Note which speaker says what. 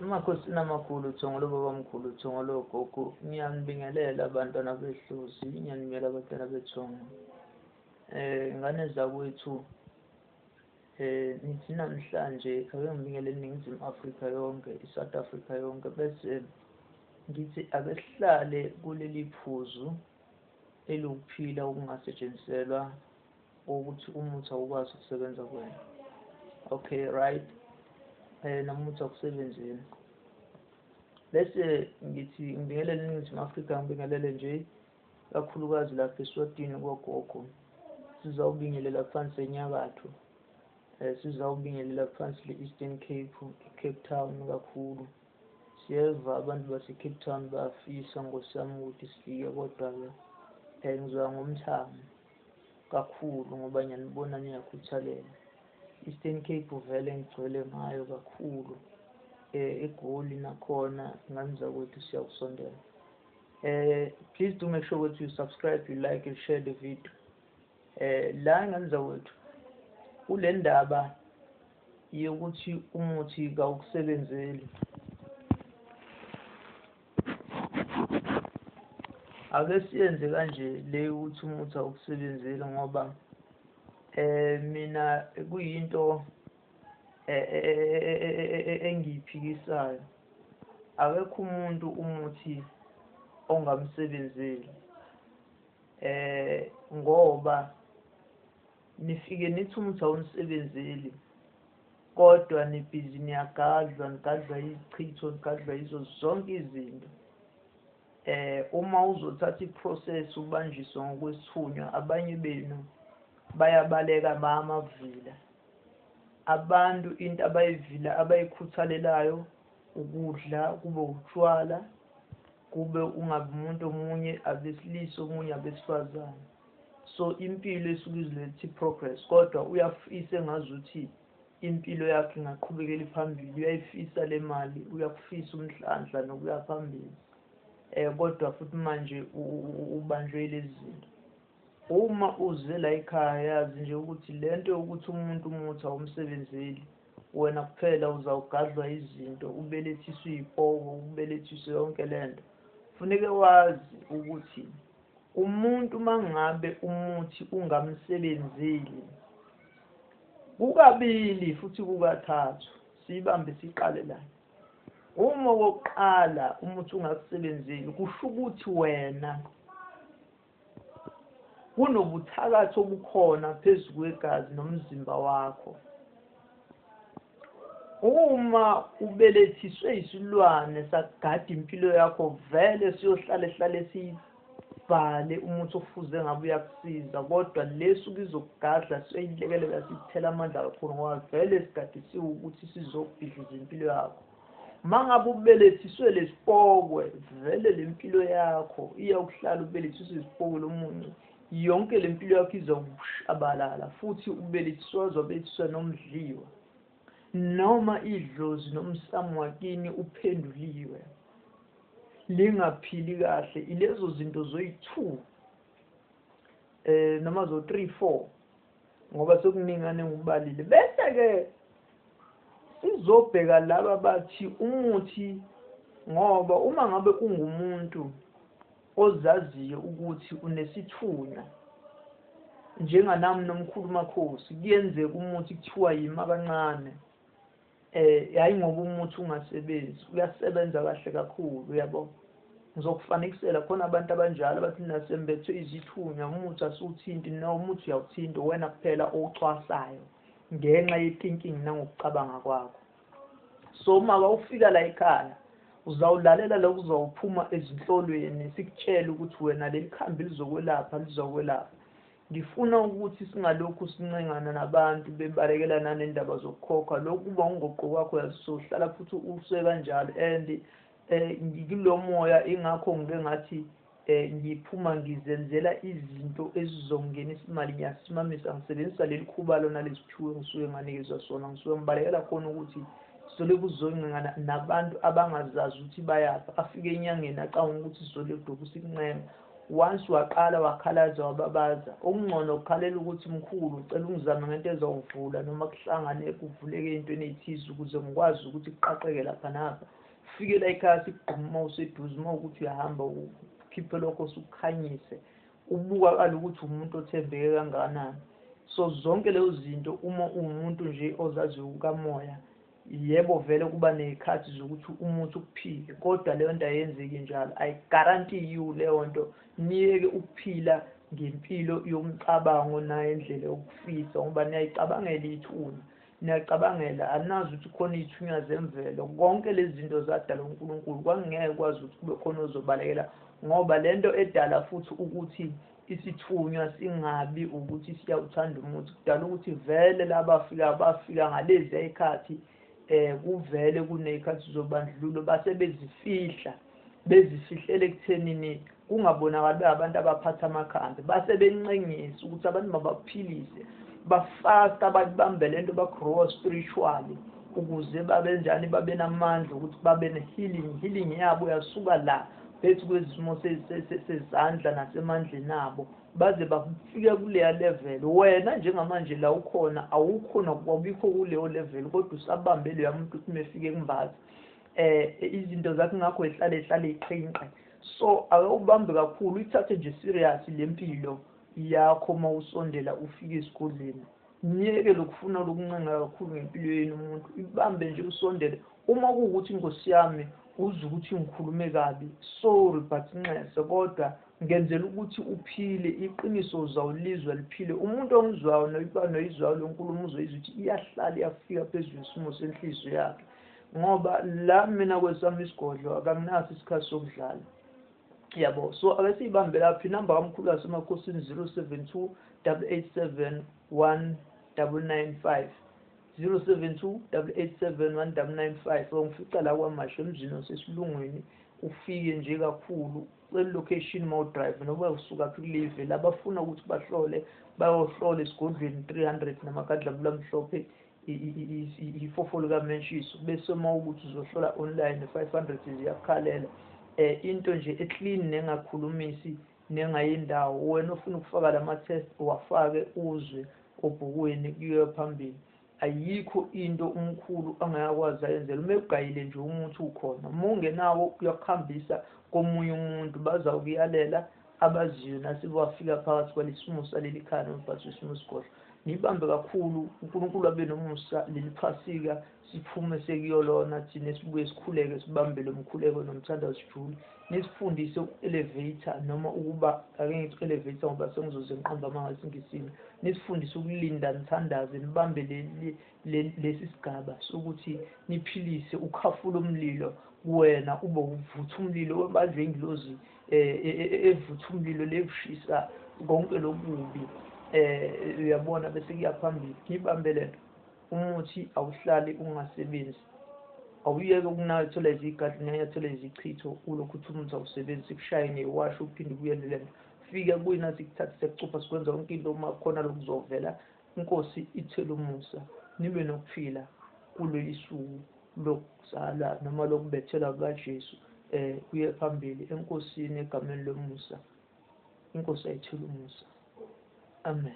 Speaker 1: Emakhosini amakhulu, Thongo lobabamkhulu, Thongo logogo, ngiyanibingelela bantwana bedlozi, ngiyanibingelela bantwana bethongo. Ngane zakwethu, nithi namhlanje ake ngibingelele iNingizimu Afrika yonke, i-South Africa yonke, bese ngithi ake sihlale kuleli phuzu eliwukuphila okungasetshenziselwa ukuthi umuthi awukwazi ukusebenza kuwena. Okay, right. Nomuthi awusebenzeli. Bese ngithi ngibingelele iNingizimu Afrika, ngibingelele nje kakhulukazi lapha eSwatini kogogo. Sizawubingelela phansi enyakatho. Sizawubingelela phansi le-Eastern Cape, i-Cape Town kakhulu. Siyeva abantu base-Cape Town bayafisa Nkosi yami ukuthi sifike, kodwa-ke ngizoya ngomthamo kakhulu ngoba ngiyanibona niyakhuthalela. Eastern Cape vele ngigcwele ngayo kakhulu. EGoli nakhona ngane zakwethu siyakusondela. Please do make sure ukuthi you subscribe, you like, you share the video. La ngane zakwethu kule ndaba yokuthi umuthi kawukusebenzeli. Ake siyenze kanje le ukuthi umuthi awukusebenzeli ngoba mina kuyinto engiyiphikisayo. Akekho umuntu umuthi ongamsebenzeli ngoba nifike nithi umuthi awunisebenzeli, kodwa nibhizi niyagadlwa, nigadlwa izichitho, nigadlwa yizo zonke izinto. Uma uzothatha i-process ubanjiswe ngokwesithunywa, abanye benu bayabaleka bayamavila. Abantu into abayivila abayikhuthalelayo ukudla, kube utshwala, kube ungabi umuntu omunye abesilisa omunye abesifazane. So impilo esuke izoletha i-progress, kodwa uyafisa engazuthi impilo yakhe ingaqhubekela phambili, uyayifisa le mali, uyakufisa umhlanhla nokuya phambili. Kodwa futhi manje ubanjwe yilezi zinto. Uma uze la ekhaya yazi nje ukuthi lento yokuthi umuntu umuthi awumsebenzeli, wena kuphela uzawugadlwa izinto, ubelethiswe iy'poko, ubelethiswe yonke lento. Funeke wazi ukuthi umuntu mangabe umuthi ungamsebenzeli kukabili futhi kukathathu, siyibambe siqale la. Uma okokuqala umuthi ungakusebenzeli, kusho ukuthi wena kunobuthakathi obukhona phezu kwegazi nomzimba wakho. Uma ubelethiswe isilwane sagada impilo yakho, vele siyohlale hlale siyibhale umuthi ofuze ngabe uyakusiza, kodwa lesu kizokugadla siyoyilekelela sikuthela amandla kakhulu ngoba vele sigadisiwe ukuthi sizobhidliza impilo yakho. Mangabe ubelethiswe lesipokwe, vele le mpilo yakho iyawuhlala ubelethiswe isipokwe lomuncu, yonke le mpilo yakho izawushabalala, futhi ubelethiswa wabelethiswa nomdliwa noma idlozi nomsamo wakini uphenduliwe lingaphili kahle. Ilezo zinto zoyi-2 noma zo 3 4 ngoba sekuningane ngikubalile. Bese ke sizobheka laba bathi umuthi, ngoba uma ngabe ungumuntu ozaziyo ukuthi unesithunywa njenganami nomkhulu Makhosi, kuyenzeka umuthi kuthiwa yima kancane, hayi ngoba umuthi ungasebenzi, uyasebenza kahle kakhulu, uyabo. Ngizokufanekisela khona abantu abanjalo abathi nasembethwe izithunywa, umuthi asiwuthinti. No, umuthi uyawuthinta, wena kuphela owucwasayo ngenxa ye-thinking nangokucabanga kwakho. So uma wawufika la ekhaya uzawulalela lokhu, uzawuphuma ezinhlolweni sikutshele ukuthi wena leli khambi lizokwelapha, lizokwelapha. Ngifuna ukuthi singalokhu sincengana nabantu bebalekela nanendaba zokukhokha. Lokhu kuba ungoqo kwakho, yazi usohlala futhi use kanjalo. And ngikulo moya, ingakho ngike ngathi ngiphuma ngizenzela izinto ezizongenisa imali, ngiyasimamisa, ngisebenzisa leli khubalo nalesiphiwo engisuke nganikezwa sona. Ngisuke ngibalekela khona ukuthi sizole kuzoncengana nabantu abangazazi ukuthi bayaphi, afike enyangeni acabanga ukuthi sizole lokhu sikuncenga. Once waqala wakhalaza wababaza, okungcono ukukhalela ukuthi mkhulu ucela ungizame ngento ezawuvula noma kuhlangane kuvuleke ey'ntweni ey'thize ukuze ngikwazi ukuthi kuqaqeke lapha napha. Ufike la ekhaya sikugqume uma useduze, uma ukuthi uyahamba ukhiphe lokho usukukhanyise, ubukakale ukuthi umuntu othembeke kangakanani. So zonke lezo zinto uma uwumuntu nje ozaziyo kukamoya, yebo vele kuba ney'khathi zokuthi umuthi ukuphile, kodwa leyo nto ayenzeki njalo. I guarantee you leyo nto. Niyeke ukuphila ngempilo yomcabango nayendlela yokufisa, ngoba niyayicabangela ithuna, niyacabangela, anazi ukuthi khona iy'thunywa zemvelo. Konke lezi zinto zadalwa uNkulunkulu, kwakungeke kwazi ukuthi kube khona ozobalekela, ngoba le nto edala futhi ukuthi isithunywa singabi ukuthi siyawuthanda umuthi, kudala ukuthi vele labafika bafika ngalezi ey'khathi kuvele kuney'khathi zobandlululo, base bezifihla, bezifihlela ekuthenini kungabonakali bengabantu abaphatha amakhambi, base bencengisa ukuthi abantu mabaphilise, bafasta, babambe lento, bagrowa spiritually ukuze babe njani, babe namandla ukuthi babe ne-healing. Healing yabo yasuka la phezu kwezimo sezandla nasemandleni abo, baze bafike kuleya level. Wena njengamanje la ukhona awukhona kwabikho kuleyo level, kodwa usabambe leya muntu ukuthi mefike kumbatha izinto zakhe ngakho ihlale ihlale iqhinqe. So akawubambe kakhulu, uyithathe nje serious lempilo yakho uma usondela ufike esigodlweni. Niyeke lokufuna lokuncenga kakhulu ngempilo yenu umuntu, ibambe nje usondele. Uma kuwukuthi inkosi yami uzwe ukuthi ngikhulume kabi, sorry but nxese, kodwa ngenzela ukuthi uphile iqiniso, uzawulizwa liphile. Umuntu ongizwayo noyizwayo le nkulumo uzoyizwa ukuthi iyahlala iyafika phezu kwesimo senhliziyo yakhe, ngoba la mina kwesami isigodlo akanginaso isikhathi sokudlala, yabo. So ake siyibambe lapho. Inamba kamkhulu wasemakhosini 072 887 1995, 072 887 1995. Ungifica la KwaMashu emzini wasesilungwini, ufike nje kakhulu kule location uma udrive noma usuka phi kulive. Labafuna ukuthi bahlole bayohlola esigodlweni 300 namakadlabula amhlophe, ifofo likaMenshiso, bese uma ukuthi uzohlola online 500 ziyakukhalela. Into nje eclean nengakhulumisi nengayindawo. Wena ofuna ukufaka lama-test wafake uzwe obhukweni kuye phambili. Ayikho into umkhulu angayakwazi ayenzela uma egayile nje umuthi ukhona. Uma ungenawo uyakuhambisa komunye umuntu, bazawukuyalela abaziyo nasebafika phakathi kwalesimo saleli khaya noma phakathi kwesimo sigodlo. Niyibambe kakhulu, uNkulunkulu abe nomusa. Leli phasika siphume sekuyolona thina sibuye sikhuleke, sibambe lo mkhuleko nomthandazo sijule. Nisifundise uku-elevate noma ukuba, ake ngithi u-elevate ngoba sengizoze ngiqamba amanga esiNgisini, nisifundise ukulinda, nithandaze, nibambe lesi sigaba sokuthi niphilise, ukhafule umlilo kuwena, ube uvutha umlilo webadle ingilozi evutha umlilo lekushisa konke lokubi, uyabona, bese kuya phambili. Ngibambe lento, umuthi awuhlali ungasebenzi. Awuyeke ukunyathela izigadla, unyathela izichitho, ulokhu uthi umuthi awusebenzi, sikushaye ngewasho uphinde ubuyele lento. Fika kuyina sikuthathe siyacupha sikwenza yonke into, uma khona lokuzovela. Inkosi ithele umusa, nibe nokuphila kuleli suku lokuzalwa noma lokubethelwa kukaJesu, kuye phambili enkosini egameni lomusa. Inkosi ayithele umusa. Amen.